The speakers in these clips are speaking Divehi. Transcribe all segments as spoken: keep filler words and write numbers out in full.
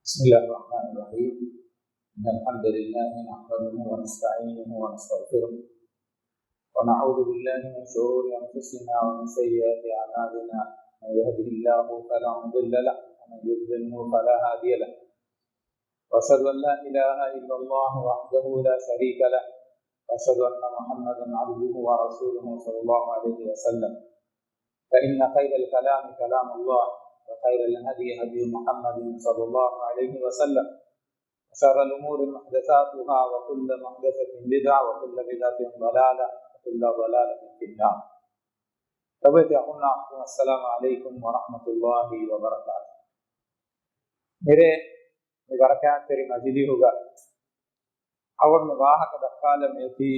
بسم الله الرحمن الرحيم. إن الحمد لله نحمده ونستعينه ونستغفره، ونعوذ بالله من شرور أنفسنا ومن سيئات أعمالنا. من يهده الله فلا مضل له، ومن يضلله فلا هادي له. وأشهد أن لا إله إلا الله وحده لا شريك له، وأشهد أن محمدا عبده ورسوله صلى الله عليه وسلم. فإن خير الكلام كلام الله، وخير الهدي هدي محمد صلى الله عليه وسلم، وشر الأمور محدثاتها، وكل محدثة بدعة، وكل بدعة ضلالة، وكل ضلالة في النار. ލޮބުވެތި އަޚުންނާ އުޚްތުން، السلام عليكم ورحمة الله وبركاته. މިރޭ މި ބަރަކާތްތެރި މަޖިލީހުގަ އަޅުގަނޑު ވާހަކަ ދައްކާލަން މިއޮތީ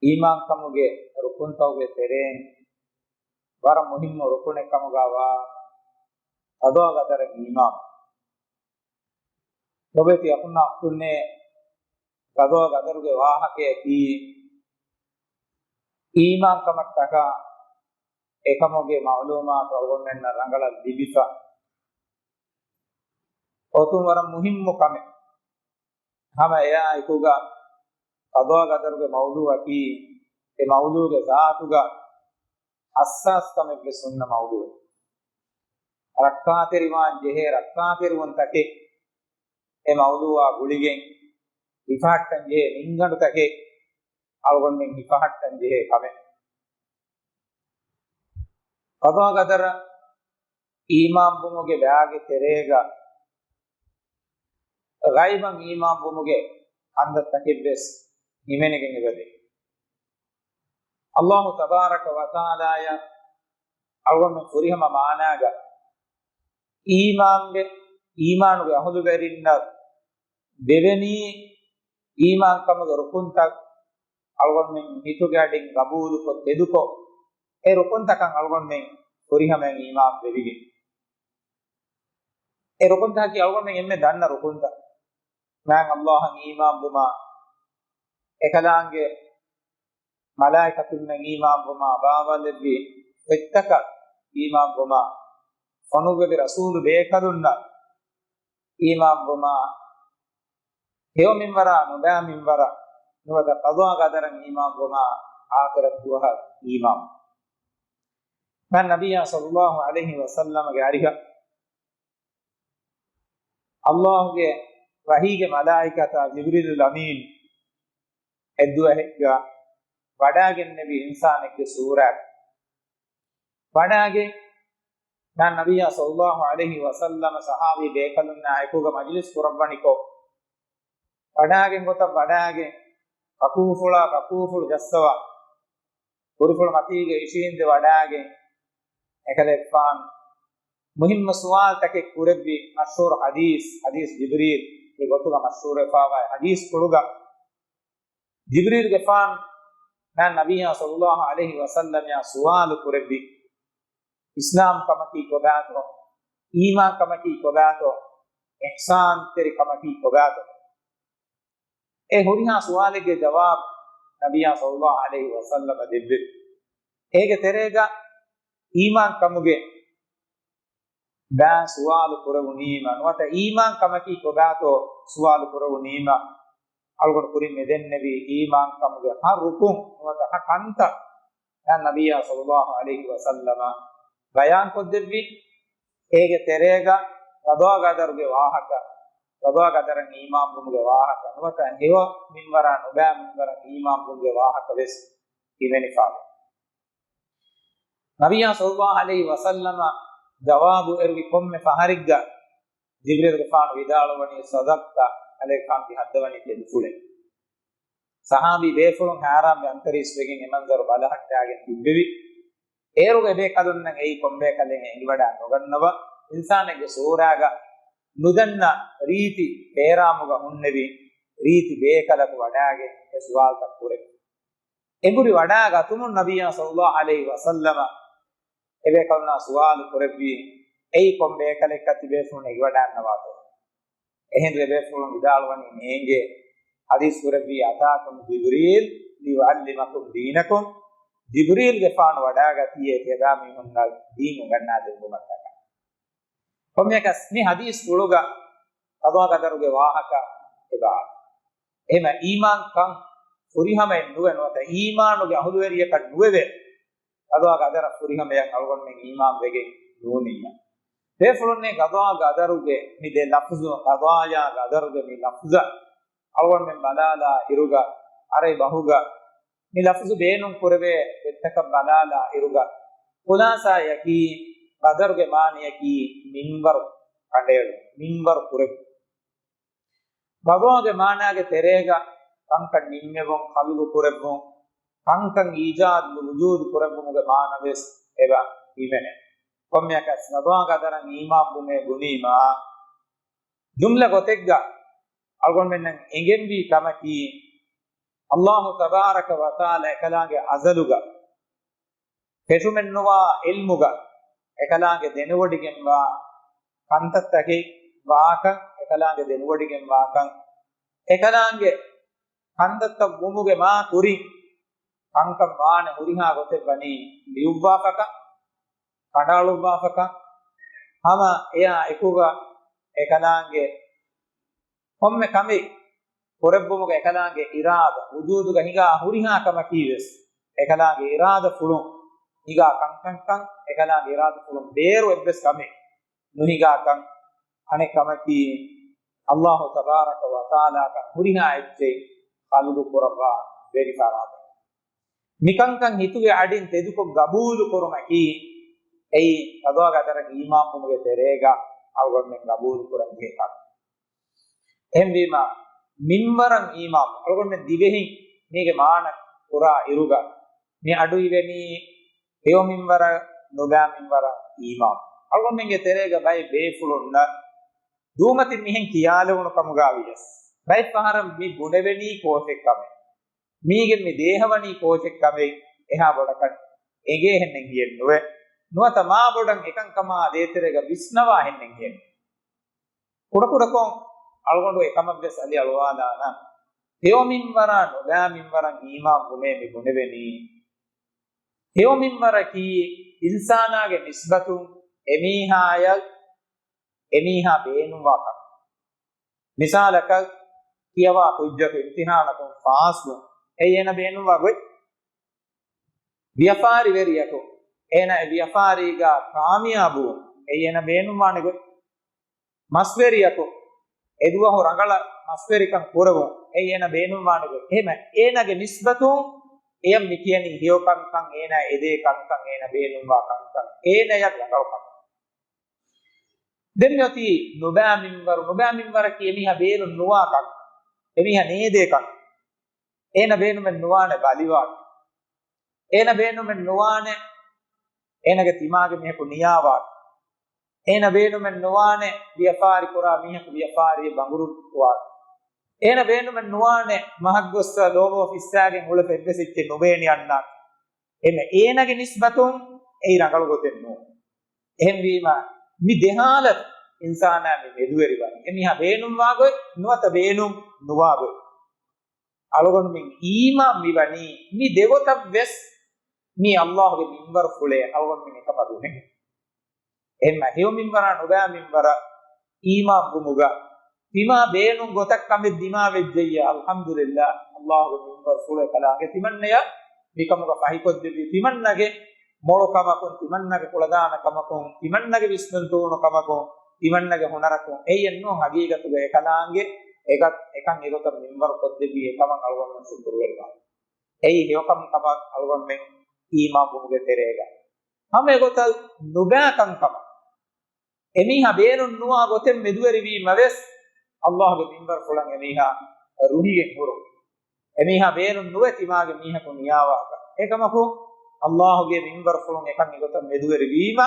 އީމާންކަމުގެ ރުކުންތަކުގެ ތެރެއިން ވަރަށް މުހިއްމު ރުކުނެއް ކަމުގަ ވާ ޤަޟާ ޤަދަރަށް އީމާން. ލޮބުވެތި އަޚުންނާ އުޚްތުންނޭ، ޤަޟާ ޤަދަރުގެ ވާހަކަޔަކީ އީމާންކަމަށްޓަކާ އެކަމުގެ މަޢުލޫމާތު އަޅުގަނޑުމެންނަށް ރަނގަޅަށް ލިބިފަ އޮތުން ވަރަށް މުހިއްމު ކަމެއް. ހަމަ އެއާ އެކުގަ ޤަޟާ ޤަދަރުގެ މައުޟޫޢަކީ އެ މައުޟޫޢުގެ ޒާތުގަ ޙައްސާސް ކަމެއްވެސް ހުންނަ މައުޟޫޢެއް. ރައްކާތެރިވާން ޖެހޭ ރައްކާތެރިވުންތަކެއް، އެ މައުޟޫޢާ ގުޅިގެން ހިފަހައްޓަން ޖެހޭ މިންގަނޑުތަކެއް އަޅުގަނޑުމެން ހިފަހައްޓަން ޖެހޭ ކަމެއް. ޤަޟާ ޤަދަރަށް އީމާންވުމުގެ ބައިގެ ތެރޭގަ ޣައިބަށް އީމާންވުމުގެ ކަންތައްތަކެއްވެސް ހިމެނިގެން އެބަދޭ. ﷲ ތަބާރަކަ ވަތަޢާލާއަށް އަޅުގަނޑު ފުރިހަމަ މާނާގަ އީމާންވެ، އީމާނުގެ އަހުލުވެރިންނަށް ދެވެނީ އީމާންކަމުގެ ރުކުންތައް އަޅުގަނޑުމެން ހިތުގެ އަޑިން ގަބޫލުކޮށް ތެދުކޮށް، އެ ރުކުންތަކަށް އަޅުގަނޑުމެން ފުރިހަމައިން އީމާން ވެވިގެން. އެ ރުކުންތަކަކީ އަޅުގަނޑުމެން އެންމެ ދަންނަ ރުކުންތައް. މާތް ﷲ އަށް އީމާންވުމާ، އެކަލާނގެ މަލާއިކަތުންނަށް އީމާންވުމާ، ބާވައިލެއްވި ފޮތްތަކަށް އީމާންވުމާ، ފޮނުއްވެވި ރަސޫލު ބޭކަލުންނަށް އީމާންވުމާ، ހެޔޮ މިންވަރާ ނުބައި މިންވަރަށް، ނުވަތަ ޤަޟާ ޤަދަރަށް އީމާންވުމާ، އާޚިރަތް ދުވަހަށް އީމާން. މާތް ނަބިއްޔާ ޞައްލައްލާހު ޢަލައިހި ވަސައްލަމަގެ އަރިހަށް ﷲގެ ވަޙީގެ މަލާއިކަތާ ޖިބްރީލުލް އަމީން އެއްދުވަހެއްގަ ވަޑާގެންނެވި އިންސާނެއްގެ ސޫރަތް ވަޑާގެން، މާތް ނަބިއްޔާ ޞައްލައްލާހު ޢަލައިހި ވަސައްލަމަ ޞަޙާބީ ބޭކަލުންނާ އެކުގަ މަޖިލިސް ކުރައްވަނިކޮށް، ވަޑާގެން ގޮތަށް ވަޑާގެން، ކަކޫފުޅާ ކަކޫފުޅު ޖައްސަވާ، ކުރިފުޅު މަތީގަ އިށީނދެ ވަޑާގެން، އެކަލޭގެފާނު މުހިއްމު ސުވާލުތަކެއް ކުރެއްވި. މަޝްހޫރު ޙަދީޘް، ޙަދީޘް ޖިބްރީލް ގެ ގޮތުގަ މަޝްހޫރުވެފާވާ ޙަދީޘްފުޅުގަ، ޖިބްރީލްގެފާނު މާތް ނަބިއްޔާ ޞައްލައްލާހު ޢަލައިހި ވަސައްލަމައާ ސުވާލު ކުރެއްވި، އިސްލާމް ކަމަކީ ކޮބާތޯ؟ އީމާން ކަމަކީ ކޮބާތޯ؟ އިޙްސާންތެރި ކަމަކީ ކޮބާތޯ؟ އެ ހުރިހާ ސުވާލެއްގެ ޖަވާބު ނަބިއްޔާ ޞައްލައްލާހު ޢަލައިހި ވަސައްލަމަ ދެއްވި. އޭގެ ތެރޭގަ އީމާން ކަމުގެ ބައި ސުވާލު ކުރެވުނީމަ، ނުވަތަ އީމާން ކަމަކީ ކޮބާތޯ ސުވާލު ކުރެވުނީމަ، އަޅުގަނޑު ކުރިން މި ދެންނެވި އީމާން ކަމުގެ ހަ ރުކުން ނުވަތަ ހަ ކަންތައް މާތް ނަބިއްޔާ ޞައްލައްލާހު ޢަލައިހި ވަސައްލަމަ ބަޔާން ކޮށްދެއްވި. އޭގެ ތެރޭގަ ޤަޟާ ޤަދަރުގެ ވާހަކަ، ޤަޟާ ޤަދަރަށް އީމާންވުމުގެ ވާހަކަ، ނުވަތަ ހެޔޮ މިންވަރާ ނުބައި މިންވަރަށް އީމާންވުމުގެ ވާހަކަ ވެސް ހިމެނިފާވޭ. ނަބިއްޔާ ޞައްލައްލާހު ޢަލައިހި ވަސައްލަމަ ޖަވާބު އެރުވި ކޮންމެ ފަހަރެއްގަ ޖިބްރީލްގެފާނު ވިދާޅުވަނީ، "ޞަދަޤްތަ، ކަލޭގެފާނު ތި ހައްދަވަނީ ތެދުފުޅެއް." ޞަޙާބީ ބޭފުޅުން ހައިރާންވެ އަންތަރީސްވެގެން އެމަންޒަރު ބަލަހައްޓާގެން ތިއްބެވި. އޭރުގެ އެބޭކަލުންނަށް އެއީ ކޮންބޭކަލެއް އެނގިވަޑާ ނުގަންނަވަ، އިންސާނެއްގެ ސޫރާގަ ނުދަންނަ ރީތި ފޭރާމުގަ ހުންނެވި ރީތި ބޭކަލަކު ވަޑާގެން އެ ސުވާލުތައް ކުރެއްވި. އެނބުރި ވަޑާގަތުމުން ނަބިއްޔާ ޞައްލައްލާހު ޢަލައިހި ވަސައްލަމަ އެބޭކަލުންނާ ސުވާލު ކުރެއްވީ، އެއީ ކޮން ބޭކަލެއްކަ ތިބޭފުޅުން އެނގިވަޑާންނަވާތޯ؟ އެހެން އެބޭފުޅުން ވިދާޅުވަނީ ނޭނގޭ. ޙަދީޘް ކުރެއްވީ، "أتاكم جبريل ليعلمكم دينكم." ޖިބްރީލްގެފާނު ވަޑާގަތީއޭ ތިޔަބައިމީހުންނަށް ދީން އުނގަންނާދެއްވުމަށްޓަކާ. ކޮންމެއަކަސް މި ޙަދީޘްފުޅުގަ ޤަޟާ ޤަދަރުގެ ވާހަކަ އެބަ. އެހެމަ އީމާންކަން ފުރިހަމައެއް ނުވެ ނުވަތަ އީމާނުގެ އަހުލުވެރިޔަކަށް ނުވެވޭ، ޤަޟާ ޤަދަރަށް ފުރިހަމަޔަށް އަޅުގަނޑުމެން އީމާން ވެގެން ނޫނިއްޔާ. ބޭފުޅުންނޭ ޤަޟާ ޤަދަރުގެ މި ދެ ލަފުޒު، ޤަޟާޔާ ޤަދަރުގެ މި ލަފުޒަށް އަޅުގަނޑުމެން ބަލާލާ އިރުގަ، އަރަބި ބަހުގަ މި ލަފުޒު ބޭނުން ކުރެވޭ ގޮތްތަކަށް ބަލާލާ އިރުގަ، ޚުލާޞާއަކީ، ޤަދަރުގެ މާނަޔަކީ މިންވަރު ކަނޑައެޅުން، މިންވަރު ކުރެވުން. ޤަޟާގެ މާނާގެ ތެރޭގަ ކަންކަން ނިންމެވުން، ޚަލްޤު ކުރެއްވުން، ކަންކަން އީޖާދު ވުޖޫދު ކުރެއްވުމުގެ މާނަވެސް އެބަ ހިމެނޭ. ކޮންމެއަކަސް ޤަޟާ ޤަދަރަށް އީމާންވުމޭ ބުނީމާ، ޖުމްލަ ގޮތެއްގަ އަޅުގަނޑުމެންނަށް އެނގެންވީ ކަމަކީ، ﷲ ތަބާރަކަ ވަތަޢާލާ އެކަލާނގެ އަޒަލުގަ ފެށުމެއްނުވާ ޢިލްމުގަ އެކަލާނގެ ދެނެވޮޑިގެންވާ ކަންތައްތަކެއް ވާކަން، އެކަލާނގެ ދެނެވޮޑިގެންވާކަން، އެކަލާނގެ ކަންތައްތައް ވުމުގެ މާ ކުރިން ކަންކަން ވާނެ ހުރިހާ ގޮތެއް ވަނީ ލިޔުއްވާފަކަން، ކަނޑައަޅުއްވާފަކަން، ހަމަ އެއާ އެކުގަ އެކަލާނގެ ކޮންމެ ކަމެއް ކުރެއްވުމުގަ އެކަލާނގެ އިރާދަ، ވުޖޫދުގަ ހިނގާ ހުރިހާ ކަމަކީވެސް، އެކަލާނގެ އިރާދަފުޅުން ހިނގާ ކަންކަންކަން، އެކަލާނގެ އިރާދަފުޅުން ބޭރު އެއްވެސް ކަމެއް ނުހިނގާކަން. އަނެއް ކަމަކީ، ﷲ ތަބާރަކަ ވަތަޢާލާކަން ހުރިހާ އެއްޗެއް ޚަލްޤު ކުރައްވާ ވެރި ފަރާތެއް. މިކަންކަން ހިތުގެ އަޑިން ތެދުކޮށް ގަބޫލު ކުރުމަކީ، އެއީ ޤަޟާ ޤަދަރަށް އީމާންވުމުގެ ތެރޭގަ އަޅުގަނޑުމެން ގަބޫލު ކުރަން ޖެހޭ ކަމެއް. އެހެންވީމަ، މިންވަރަށް އީމާން، އަޅުގަނޑުމެން ދިވެހިން މީގެ މާނަ ކުރާ އިރުގަ، މި އަޑު އިވެނީ ހެޔޮ މިންވަރަށް، ނުބައި މިންވަރަށް އީމާން. އަޅުގަނޑުމެންގެ ތެރޭގަ ބައެއް ބޭފުޅުންނަށް ދޫމަތިން މިހެން ކިޔާލެވުނު ކަމުގަ ވިޔަސް، ބައެއް ފަހަރަށް މި ބުނެވެނީ ކޯޗެއް ކަމެއް، މީގެން މި ދޭހަވަނީ ކޯޗެއް ކަމެއް އެހާ ބޮޑަކަށް އެނގޭ ހެންނެއް ހިއެއް ނުވޭ. ނުވަތަ މާ ބޮޑަށް އެކަންކަމާ ދޭތެރޭގަ ވިސްނަވާ ހެންނެއް ހިއެއް ނުވޭ. ކުޑަކުޑަކޮށް އަޅުގަނޑު އެކަމަށްވެސް އަލި އަޅުވާލާނަން. ހެޔޮ މިންވަރާ ނުބައި މިންވަރަށް އީމާން ވުމޭ މި ބުނެވެނީ. ހެޔޮ މިންވަރަކީ އިންސާނާގެ ނިސްބަތުން އެމީހާޔަށް އެމީހާ ބޭނުންވާ ކަމެއް. މިސާލަކަށް، ކިޔަވާ ކުއްޖަކު އިމްތިހާނަކުން ފާސްވުން، އެއީ އޭނަ ބޭނުންވާ ގޮތް. ވިޔަފާރިވެރިޔަކު، އޭނަ އެ ވިޔަފާރީގަ ކާމިޔާބުވުން، އެއީ އޭނަ ބޭނުންވާނެ ގޮތް. މަސްވެރިޔަކު، އެދުވަހު ރަނގަޅަށް މަސްވެރިކަން ކުރެވުން، އެއީ އޭނަ ބޭނުންވާނެ ގޮތް. އެހެމަ އޭނަގެ ނިސްބަތުން އެޔަށް މިކިޔަނީ ހެޔޮ ކަންކަން، އޭނަ އެދޭ ކަންކަން، އޭނަ ބޭނުންވާ ކަންކަން، އޭނަޔަށް ރަނގަޅު ކަންކަން. ދެން މިއޮތީ ނުބައި މިންވަރު. ނުބައި މިންވަރަކީ އެމީހާ ބޭނުން ނުވާ ކަން، އެމީހާ ނޭދޭ ކަން. އޭނަ ބޭނުމެއް ނުވާނެ ބަލިވާން. އޭނަ ބޭނުމެއް ނުވާނެ އޭނަގެ ތިމާގެ މީހަކު ނިޔާވާން. އޭނަ ބޭނުމެއް ނުވާނެ ވިޔަފާރި ކުރާ މީހަކު ވިޔަފާރި ބަނގުރޫޓް ވާން. އޭނަ ބޭނުމެއް ނުވާނެ މަހަށް ގޮއްސަ ލޯބޯ ފިއްސާގެން އުޅެފަ އެއްވެސް އެއްޗެއް ނުބޭނި އަންނާން. އެމެ އޭނަގެ ނިސްބަތުން އެއީ ރަނގަޅު ގޮތެއް ނޫން. އެހެންވީމަ، މި ދެ ހާލަތު އިންސާނާ މި މެދުވެރިވަނީ. އެމީހާ ބޭނުންވާ ގޮތް، ނުވަތަ ބޭނުން ނުވާ ގޮތް. އަޅުގަނޑުމެން އީމާން މިވަނީ މި ދެގޮތަށް ވެސް، މީ ﷲ ގެ މިންވަރު ފުޅޭ، އަޅުގަނޑުމެން އެކަމަށް ރުހެން. އެހެންމަ ހެޔޮ މިންވަރާ ނުބައި މިންވަރަށް އީމާން ވުމުގަ، ތިމާ ބޭނުން ގޮތަށް ކަމެއް ދިމާވެއްޖެއްޔާ، އަލްޙަމްދުލިއްލާ، ﷲ ގެ މިންވަރު ފުޅޭ ކަލާނގެ ތިމަންނަޔަށް މިކަމުގަ ފަހިކޮށްދެއްވި ތިމަންނަގެ މޮޅު ކަމަކުން، ތިމަންނަގެ ކުޅަދާނަ ކަމަކުން، ތިމަންނަގެ ވިސްނުން ތޫނު ކަމަކުން، ތިމަންނަގެ ހުނަރަކުން އެއްޔެއް ނޫން، ހަގީގަތުގަ އެކަލާނގެ އެކަ-، އެކަން އެގޮތަށް މިންވަރު ކޮށްދެއްވީ އެކަމަށް އަޅުގަނޑުމެން ޝުކުރުވެރިވާން. އެއީ ހެޔޮކަން ކަމަށް އަޅުގަނޑުމެން އީމާންވުމުގެ ތެރޭގަ. ހަމަ އެގޮތަށް ނުބައި ކަންކަމަށް އެމީހާ ބޭނުން ނުވާ ގޮތެއް މެދުވެރިވީމަވެސް، ﷲ ގެ މިންވަރު ފުޅަށް އެމީހާ ރުހިގެން ހުރުން. އެމީހާ ބޭނުން ނުވެ ތިމާގެ މީހަކު ނިޔާވާކަށް. އެކަމަކު، ﷲ ގެ މިންވަރު ފުޅުން އެކަން އެގޮތަށް މެދުވެރިވީމަ،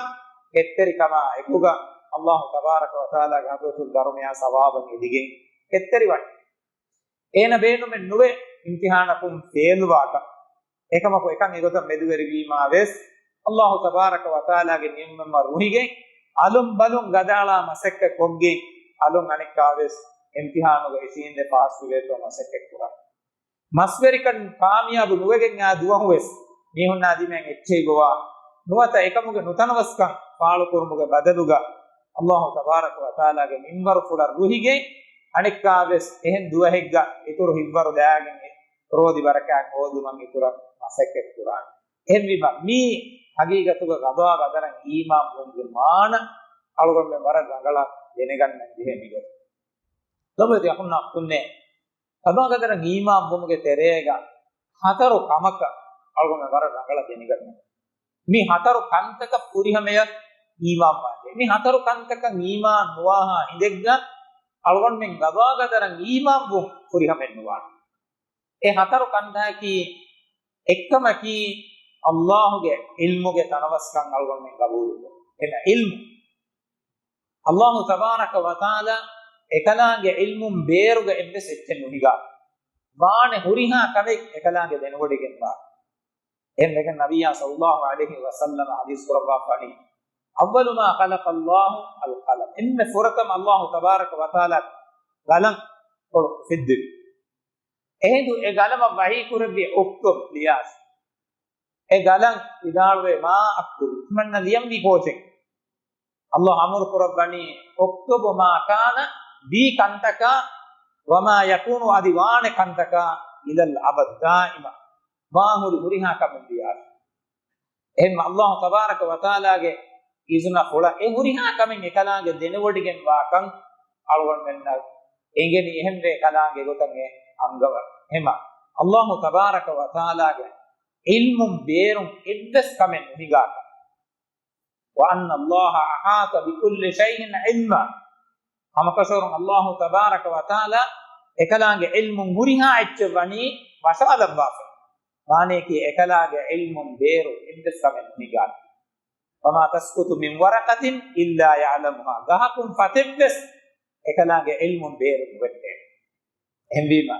ކެތްތެރިކަމާ އެކުގަ ﷲ ތަބާރަކަ ވަތަޢާލާގެ ޙަޟްރަތުން ދަރުމަޔާ ސަވާބަށް އެދިގެން ކެތްތެރިވަނީ. އޭނަ ބޭނުމެއް ނުވެ އިމްތިޙާނަކުން ފޭލްވާކަށް. އެކަމަކު އެކަން އެގޮތަށް މެދުވެރިވީމާ ވެސް، ﷲ ތަބާރަކަ ވަތަޢާލާގެ ނިޢުމަތްމަ ރުހިގެން، އަލުން ބަލުން ގަދައަޅާ މަސައްކަތް ކޮށްގެން، އަލުން އަނެއްކާ ވެސް އިމްތިޙާނުގަ އެ ސީންދެ ފާސްވެވޭތޯ މަސައްކަތް ކުރާ. މަސްވެރިކަން ކާމިޔާބު ނުވެގެން އާ ދުވަހު ވެސް، މީހުންނާ ދިމާއިން އެއްޗެހި ގޮވާ ނުވަތަ އެކަމުގެ ނުތަނަވަސްކަން ފާޅުކުރުމުގެ ބަދަލުގަ، އައްލާހު ތަބާރަކަ ވަތަޢާލާގެ މިންވަރުފުޅަށް ރުހިގެން އަނެއްކާވެސް އެހެން ދުވަހެއްގަ އިތުރު ހިތްވަރު ލައިގެން ރޯދި ބަރަކާތް ހޯދުމަށް އިތުރަށް މަސައްކަތް ކުރާނެ. އެހެންވީމަ، މީ ހަގީގަތުގަ ގަޟާ ގަދަރަށް އީމާންވުމުގެ މާނަ އަޅުގަނޑުމެން ވަރަށް ރަނގަޅަށް ދެނެގަންނަން ޖެހޭ މިގޮތަށް. ލޮބުވެތި އަޚުންނާ އުޚްތުންނޭ، ގަޟާ ގަދަރަށް އީމާންވުމުގެ ތެރޭގަ ހަތަރު ކަމަކަށް އަޅުގަނޑުމެން ވަރަށް ރަނގަޅަށް ދެނެގަންނަން. މި ހަތަރު ކަންތަކަށް ފުރިހަމަޔަށް އީމާންވާންޖެހޭ. މި ހަތަރު ކަންތަކަށް އީމާން ނުވާހާ ހިނދެއްގަ އަޅުގަނޑުމެން ގަޟާ ގަދަރަށް އީމާންވުން ފުރިހަމައެއް ނުވާނެ. އެ ހަތަރު ކަންތަކަކީ، އެއްކަމަކީ، އައްލާހުގެ ޢިލްމުގެ ތަނަވަސްކަން އަޅުގަނޑުމެން ގަބޫލުކޮށް. އެންމެ ޢިލްމު. އައްލާހު ތަބާރަކަ ވަތަޢާލާ އެކަލާނގެ ޢިލްމުން ބޭރުގަ އެއްވެސް އެއްޗެއް ނުހިގާ. ވާނެ ހުރިހާ ކަމެއް އެކަލާނގެ ދެނެވޮޑިގެންވާ. އެހެންވެގެން ނަބިއްޔާ ޞައްލައްލާހު ޢަލައިހި ވަސައްލަމަ ޙަދީޘް ކުރައްވާފަނީ، أول ما خلق الله القلم. އެންމެ ފުރަތަމަ އައްލާހު ތަބާރަކަ ވަތަޢާލާ ގަލަން ކޮޅު ފެއްދެވި. އެހިނދު އެ ގަލަމަށް ވަޙީ ކުރެއްވި، اكتب، ލިޔާށޭ. އެ ގަލަން ވިދާޅުވޭ، ما أكتب، ތިމަންނަ ލިޔަންވީ ކޯޗެއް؟ އައްލާހު އަމުރު ކުރައްވަނީ، اكتب ما كان، ވީ ކަންތަކާ، وما يكون، އަދި ވާނެ ކަންތަކާ، إلى الأبد، ދާއިމަށް ވާން ހުރި ހުރިހާ ކަމެއް ލިޔާށޭ. އެހެންމަ އައްލާހު ތަބާރަކަ ވަތަޢާލާގެ އިޒުނަފުޅަށް އެ ހުރިހާ ކަމެއް އެކަލާނގެ ދެނެވޮޑިގެންވާކަން އަޅުގަނޑުމެންނަށް އެނގެނީ. އެހެންވެ އެކަލާނގެ ގޮތަށް އެ އަންގަވަން. އެހެންމަ އައްލާހު ތަބާރަކަ ވަތަޢާލާގެ ޢިލްމުން ބޭރުން އެއްވެސް ކަމެއް ނުހިނގާކަން. وأن الله أحاط بكل شيء علما. ހަމަކަށަވަރުން އައްލާހު ތަބާރަކަ ވަތަޢާލާ އެކަލާނގެ ޢިލްމުން ހުރިހާ އެއްޗެއް ވަނީ ވަށާލައްވާފަ. މާނަޔަކީ އެކަލާގެ ޢިލްމުން ބޭރު އެއްވެސް ކަމެއް ނުހިނގާނެ. وما تسقط من ورقة إلا يعلمها. ގަހަކުން ފަތެއްވެސް އެކަލާނގެ ޢިލްމުން ބޭރު ނުވެއްޓޭ. އެހެންވީމަ،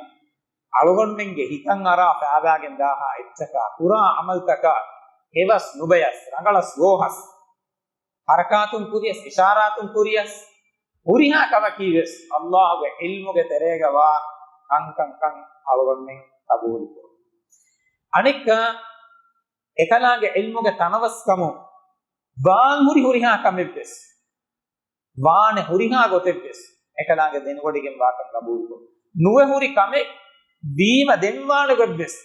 އަޅުގަނޑުމެންގެ ހިތަށް އަރާ ފައިބާގެން ދާހާ އެއްޗަކާ، ކުރާ ޢަމަލުތަކާ، ހެޔޮއަސް ނުބެޔަސް، ރަނގަޅަސް ގޯހަސް، ޙަރަކާތުން ކުރިޔަސް، އިޝާރާތުން ކުރިޔަސް، ހުރިހާ ކަމަކީވެސް އައްލާހުގެ ޢިލްމުގެ ތެރޭގަ ވާ ކަންކަންކަން އަޅުގަނޑުމެން ޤަބޫލުކުރުން. އަނެއްކާ، އެކަލާނގެ ޢިލްމުގެ ތަނަވަސްކަމުން ވާން ހުރި ހުރިހާ ކަމެއްވެސް، ވާނެ ހުރިހާ ގޮތެއްވެސް އެކަލާނގެ ދެނެވޮޑިގެން ވާކަން ޤަބޫލުކުރުން. ނުވެ ހުރި ކަމެއް ވީމަ ދެންވާނެ ގޮތްވެސް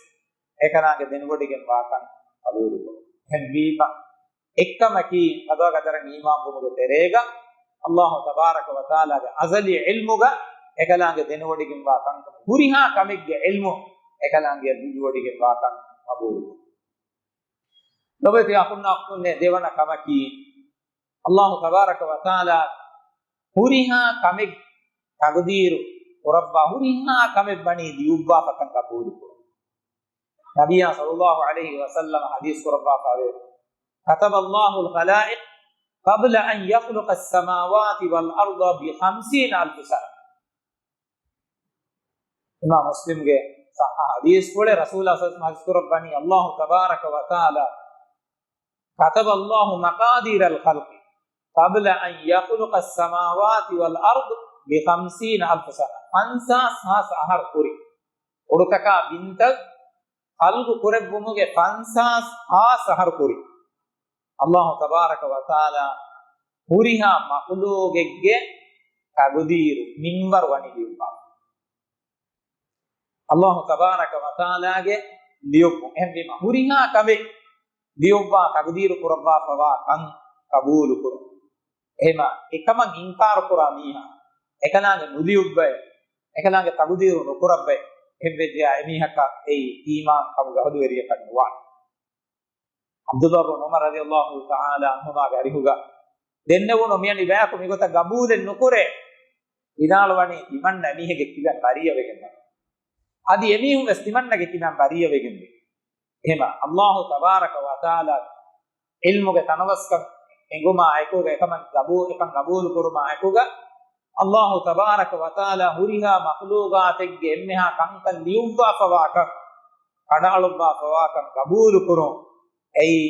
އެކަލާނގެ ދެނެވޮޑިގެން ވާކަން ޤަބޫލުކުރުން. އެހެންވީމަ، އެއްކަމަކީ، ޤަޟާ ޤަދަރަށް އީމާންވުމުގެ ތެރޭގަ އައްލާހު ތަބާރަކަ ވަތަޢާލާގެ އަޒަލީ ޢިލްމުގަ އެކަލާނގެ ދެނެވޮޑިގެންވާ ކަންކަން، ހުރިހާ ކަމެއްގެ ޢިލްމު އެކަލާނގެ ދެނެވޮޑިގެންވާކަން ޤަބޫލުކުރުން. ލޮބުވެތި އަޚުންނާ އުޚްތުންނޭ، ދެވަނަ ކަމަކީ، އައްލާހު ތަބާރަކަ ވަތަޢާލާ ހުރިހާ ކަމެއް ތަޤްދީރު ކުރައްވާ، ހުރިހާ ކަމެއް ވަނީ ލިޔުއްވާފަކަން ޤަބޫލުކުރުން. ނަބިއްޔާ ޞައްލައްލާހު ޢަލައިހި ވަސައްލަމަ ޙަދީޘް ކުރައްވާފައެވެ. كتب الله الخلائق قبل أن يخلق السماوات والأرض بخمسين ألف سنة. އިމާމް މުސްލިމްގެ ޞައްޙަ ޙަދީޘްފުޅެއް، ރަސޫލާ ޞައްލައްލާހު ޢަލައިހި ވަސައްލަމަ ޙަދީޘް ކުރައްވަނީ، އައްލާހު ތަބާރަކަ ވަތަޢާލާ، كتب الله مقادير الخلق قبل أن يخلق السماوات والأرض بخمسين ألف سنة. ފަންސާސް ހާސް އަހަރު ކުރިން. އުޑުތަކާ ބިންތައް ޚަލްޤު ކުރެއްވުމުގެ ފަންސާސް ހާސް އަހަރު ކުރިން، އައްލާހު ތަބާރަކަ ވަތަޢާލާ ހުރިހާ މަޚްލޫޤެއްގެ ތަޤްދީރު މިންވަރު ވަނީ ލިޔުއްވާފަ. އައްލާހު ތަބާރަކަ ވަތަޢާލާގެ ލިޔުއްވުން. އެހެންވީމަ، ހުރިހާ ކަމެއް ލިޔުއްވާ ތަޤްދީރު ކުރައްވާފަވާ ކަން ޤަބޫލުކުރުން. އެހެމަ، އެކަމަށް އިންކާރު ކުރާ މީހާ، އެކަލާނގެ ނުލިޔުއްވައެއް، އެކަލާނގެ ތަޤްދީރު ނުކުރައްވައެއް، އެހެންވެއްޖެޔާ އެމީހަކަށް އެއީ އީމާން ކަމުގެ އަހުލުވެރިޔަކަށް ނުވާނެ. ޢަބްދުﷲ ބިން ޢުމަރު ރަޟިޔަﷲ ތަޢާލާ ޢަންހުމާގެ އަރިހުގަ ދެންނެވުނު މިއަނި ބަޔަކު މިގޮތަށް ގަބޫލެއް ނުކުރޭ. ވިދާޅުވަނީ، ތިމަންނަ އެމީހެއްގެ ކިބައިން ބަރީއަވެގެން ވަނީ. އަދި އެމީހުން ވެސް ތިމަންނަގެ ކިބައިން ބަރީއަވެގެން ވޭ. އެހެމަ، އައްލާހު ތަބާރަކަ ވަތަޢާލާ ޢިލްމުގެ ތަނަވަސްކަން އެނގުމާ އެކުގަ އެކަމަށް ގަބޫ-، އެކަން ގަބޫލު ކުރުމާ އެކުގަ، އައްލާހު ތަބާރަކަ ވަތަޢާލާ ހުރިހާ މަޚްލޫޤާތެއްގެ އެންމެހާ ކަންކަން ލިޔުއްވާފަވާކަން، ކަނޑައަޅުއްވާފަވާކަން ގަބޫލު ކުރުން، އެއީ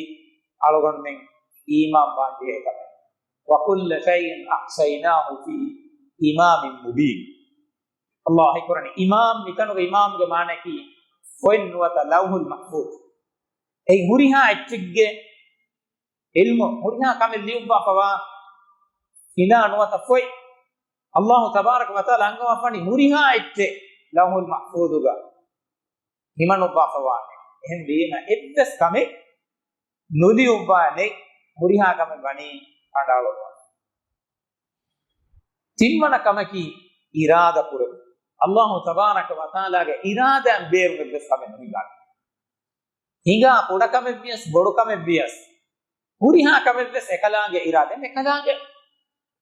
އަޅުގަނޑުމެން އީމާންވާން ޖެހޭ ކަމެއް. وكل شيء أحصيناه في إمام مبين. އައްލާހު ކުރަނީ އިމާމް، މިތަނުގެ އިމާމްގެ މާނައަކީ ފޮތް ނުވަތަ ލައުޙުލް މަޙްފޫޡު. އެއީ ހުރިހާ އެއްޗެއްގެ ޢިލްމު، ހުރިހާ ކަމެއް ލިޔުއްވާފަވާ ހިލާ ނުވަތަ ފޮތް. އައްލާހު ތަބާރަކަ ވަތަޢާލާ އަންގަވާފަނީ ހުރިހާ އެއްޗެއް ލައުހުލް މަޙްފޫޡުގަ ހިމަނުއްވާފަވާނެ. އެހެންވީމަ އެއްވެސް ކަމެއް ނުލިޔުއްވާ ނެތް، ހުރިހާ ކަމެއް ވަނީ ކަނޑައަޅުއްވާ. ތިންވަނަ ކަމަކީ އިރާދަ ކުރެވުން. އައްލާހު ތަބާރަކަ ވަތަޢާލާގެ އިރާދައިން ބޭރުން އެއްވެސް ކަމެއް ނުހިނގާނެ. ހިނގާ ކުޑަކަމެއްވިޔަސް، ބޮޑުކަމެއްވިޔަސް، ހުރިހާ ކަމެއްވެސް އެކަލާނގެ އިރާދަ، އެކަލާނގެ،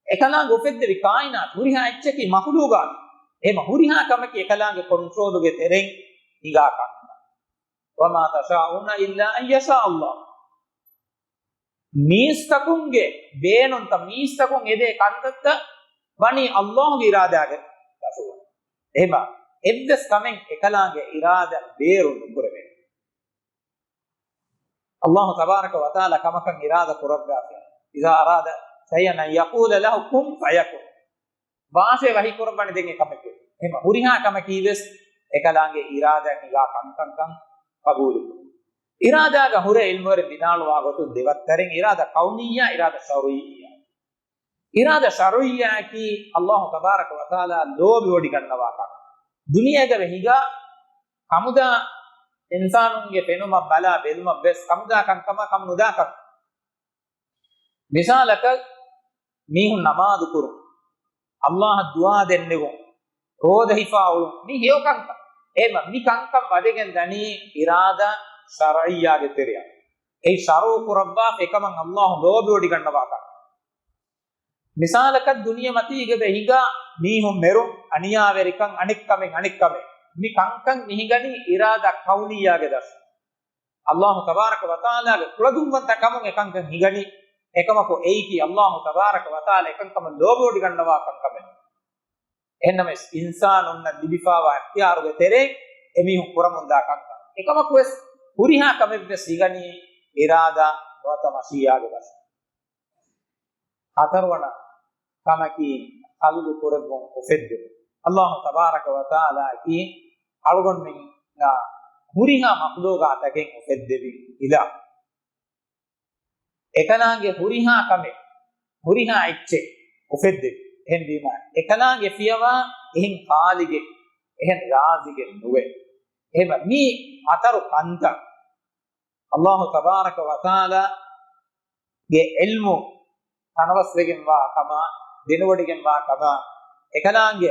އެކަލާނގެ އުފެއްދެވި ކާއިނާތު، ހުރިހާ އެއްޗަކީ މަޚުލޫގާތު. އެހެމަ ހުރިހާ ކަމަކީ އެކަލާނގެ ކޮންޓްރޯލުގެ ތެރެއިން ހިނގާ ކަންކަން. وما تشاءون إلا أن يشاء الله. މީސްތަކުންގެ ބޭނުންތައް، މީސްތަކުން އެދޭ ކަންތައްތައް ވަނީ އައްލާހުގެ އިރާދާގެ ދަށުން. އެހެމަ އެއްވެސް ކަމެއް އެކަލާނގެ އިރާދަ ބޭރު ނުކުރެވޭ. އައްލާހު ތަބާރަކަ ވަތަޢާލާ ކަމަކަށް އިރާދަ ކުރައްވާފި، إذا أراد شيئا أن يقول له كن فيكون. ވާށޭ ވަޙީ ކުރައްވަނީ ދެން އެ ކަމެއްގެ. އެހެމަ ހުރިހާ ކަމަކީވެސް އެކަލާނގެ އިރާދައިން ހިނގާ ކަންކަންކަން ޤަބޫލުކުރުން. އިރާދާގަ ހުރެ ޢިލްމުވެރިން ވިދާޅުވާ ގޮތުން ދެވައްތަރެއް، އިރާދަ ކައުނިއްޔާ، އިރާދަ ޝަރުޢިއްޔާ. އިރާދަ ޝަރުޢިއްޔާއަކީ އައްލާހު ތަބާރަކަ ވަތަޢާލާ ލޯބިވޮޑިގަންނަވާ ކަން. ދުނިޔޭގަ ވެ ހިނގާ ކަމުދާ އިންސާނުންގެ ފެނުމަށް ބަލާ ބެލުމަށް ވެސް ކަމުދާ ކަންކަމާ ކަމު ނުދާ ކަން. މިސާލަކަށް، މީހުން ނަމާދު ކުރުން، އައްލާހަށް ދުޢާ ދެންނެވުން، ރޯދަ ހިފާ އުޅުން، މި ހެޔޮ ކަންކަން. އެހެމަ މި ކަންކަން ވަދެގެން ދަނީ އިރާދަ ޝަރުޢިއްޔާގެ ތެރެއަށް. އެއީ ޝަރުޢު ކުރައްވާފަ އެކަމަށް އައްލާހު ލޯބިވޮޑިގަންނަވާ ކަން. މިސާލަކަށް ދުނިޔެމަތީގަ ވެ ހިނގާ މީހުން މެރުން، އަނިޔާވެރިކަން، އަނެއްކަމެއް އަނެއްކަމެއް. މި ކަންކަން މި ހިނގަނީ އިރާދަ ކައުނިއްޔާގެ ދަށުން. އައްލާހު ތަބާރަކަ ވަތަޢާލާގެ ކުޅަދުންވަންތަ ކަމުން އެކަންކަން ހިނގަނީ. އެކަމަކު އެއީކީ އައްލާހު ތަބާރަކަ ވަތަޢާލާ އެކަންކަމަށް ލޯބިވޮޑިގަންނަވާ ކަންކަމެއް. އެހެންނަމަވެސް، އިންސާނުންނަށް ލިބިފާވާ އިޚްތިޔާރުގެ ތެރެއިން އެމީހުން ކުރަމުންދާ ކަންކަން. އެކަމަކުވެސް، ހުރިހާ ކަމެއްވެސް ހިނގަނީ އިރާދާ ނުވަތަ މަޝީއާގެ ދަށުން. ހަތަރުވަނަ ކަމަކީ، ޚަލްޤު ކުރެއްވުން، އުފެއްދުން. އައްލާހު ތަބާރަކަ ވަތަޢާލާއަކީ އަޅުގަނޑުމެންނާ ހުރިހާ މަޚްލޫޤާތަކެއް އުފެއްދެވި އިލާހު. އެކަލާނގެ ހުރިހާ ކަމެއް، ހުރިހާ އެއްޗެއް އުފެއްދެވި. އެހެންވީމަ، އެކަލާނގެ ފިޔަވާ އެހެން ޚާލިޤެއް، އެހެން ރާޒިޤެއް ނުވޭ. އެހެންވެ، މި ހަތަރު ކަންތައް އައްލާހު ތަބާރަކަ ވަތަޢާލާގެ ޢިލްމު ތަނަވަސްވެގެންވާ ކަމާ، ދެނެވޮޑިގެންވާ ކަމާ، އެކަލާނގެ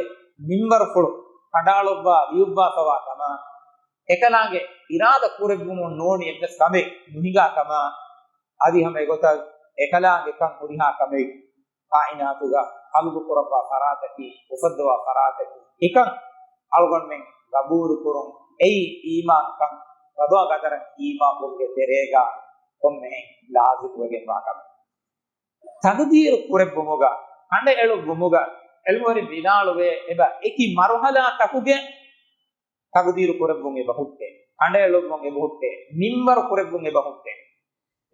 މިންވަރުފުޅު ކަނޑައަޅުއްވާ ލިޔުއްވާފަވާ ކަމާ، އެކަލާނގެ އިރާދަ ކުރެއްވުމުން ނޫނީ އެއްވެސް ކަމެއް ނުހިނގާ ކަމާ، އަދި ހަމަ އެގޮތަށް އެކަލާނގެ ކަން ހުރިހާ ކަމެއް ކާއިނާތުގަ ޚަލްޤު ކުރައްވާ ފަރާތަކީ، އުފައްދަވާ ފަރާތަކީ، އެކަން އަޅުގަނޑުމެން ގަބޫލު ކުރުން. އެއީ އީމާންކަން، ޤަޟާ ޤަދަރަށް އީމާންވުމުގެ ތެރޭގަ ކޮންމެހެން ލާޒިމުވެގެންވާ ކަމެއް. ތަޤްދީރު ކުރެއްވުމުގަ، ކަނޑައެޅުއްވުމުގަ، ޢިލްމުވެރިން ވިދާޅުވޭ، އެބަ އެކި މަރުޙަލާތަކުގެ ތަޤްދީރު ކުރެއްވުން އެބަ ހުއްޓޭ، ކަނޑައެޅުއްވުން އެބަ ހުއްޓޭ، މިންވަރު ކުރެއްވުން އެބަ ހުއްޓޭ.